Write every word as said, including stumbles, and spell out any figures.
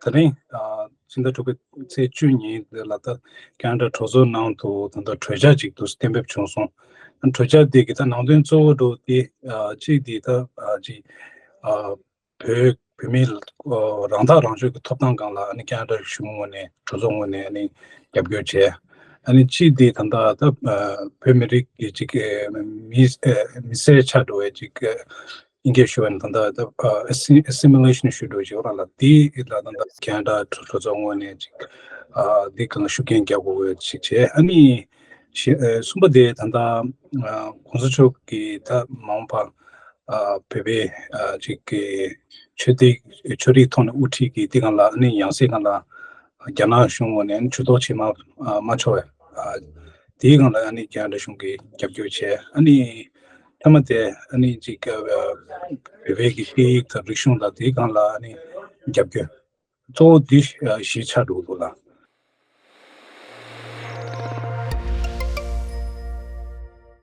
ད་རིང་ཨ་ཕྱི་ཟླ་དྲུག་པའི་ཚེས་བཅུ་ཉིན་དེ་ལ་ད་ཁེ་ན་ཌ་གྲོས་ཚོགས་ནང་དུ་ད་ལྟ་གྲོས་འཆར་ཅིག་ཏུ་གཏན་འབེབས་བྱུང་སོང་། གྲོས་འཆར་དེ་གི་ད་ནང་དོན་གཙོ་བོ་འདྲ་བོ་དེ་ཨ་གཅིག་དེ་ད་ཨ་ཅིག་ཨ་བོད་བོད་མིའི་ཨ་རང་ཐག་རང་གཅོད་ཀྱི་ཐོབ་ཐང་སྒང་ལ་ཨ་ནི་ཁེ་ན་ཌ་གཞུང་ངོས་ནས་གྲོས་ཚོགས་ངོས་ནས་ཨ་ནི་རྒྱབ་སྐྱོར་བྱས། ཨ་ནི་གཅིག་དེ་ད་ལྟ་ད་ཨ་བོད་མི་རིགས་ཀྱི་ཅིག་ཨ་མི་ཨ་མི་སེར་ཆགས་འགྲོ་བའི་ཅིག་ཨ་དབྱིན་སྐད་ཞུ་བ་ནི་ད་ལྟ་ད་ཨ་ཨེ་སི་ཨེ་སི་མི་ལེ་ཤན་ཞུ་འགྲོ་ཅིག་ཡོད་ར་ལ། དེ་ལ་ད་ལྟ་ཁེ་ན་ཌ་གྲོས་ཚོགས་ངོས་ནས་ཅིག་ཨ་དེ་གང་ཤུགས་རྐྱེན་རྒྱག་དགོས་ཅིག་བྱས། ཨ་ནི་བཞི་ཨ་གསུམ་པ་དེ་ད་ལྟ་ཨ་གོང་ས་མཆོག་གིས་ད་མ་འོངས་པ་ཨ་བོད་པའི་ཨ་ཅིག་གི་ཆོས་དད་ཆོས་རིག་ཐོག་ནས་དབུ་ཁྲིད་ཀྱི་དེ་སྒང་ལ་ཨ་ནི་ཡང་སྲིད་སྒང་ལ་རྒྱ་ནག་གཞུང་ངོས་ནས་ཨ་ནི་ཇུས་གཏོགས་བྱེད་མ་ཨ་མ་ཆོག་པའི་ཨ་དེའི་སྒང་ལ་ཨ་ནི་ཁེ་ན་ཌ་གཞུང་གིས་རྒྱབ་སྐྱོར་བྱས། ཨ་ནི་མཐའ་མ་དེ་ཨ་ནི་ཅིག་ཨ་བོད་པའི་གི་སྐད་ཡིག་དང་རིག་གཞུང་དང་དེའི་སྒང་ལ་ཨ་ནི་རྒྱབ་སྐྱོར། གཙོ་བོ་འདི་བཞི་ཆགས་འགྲོ་གི་འདུག་ལ།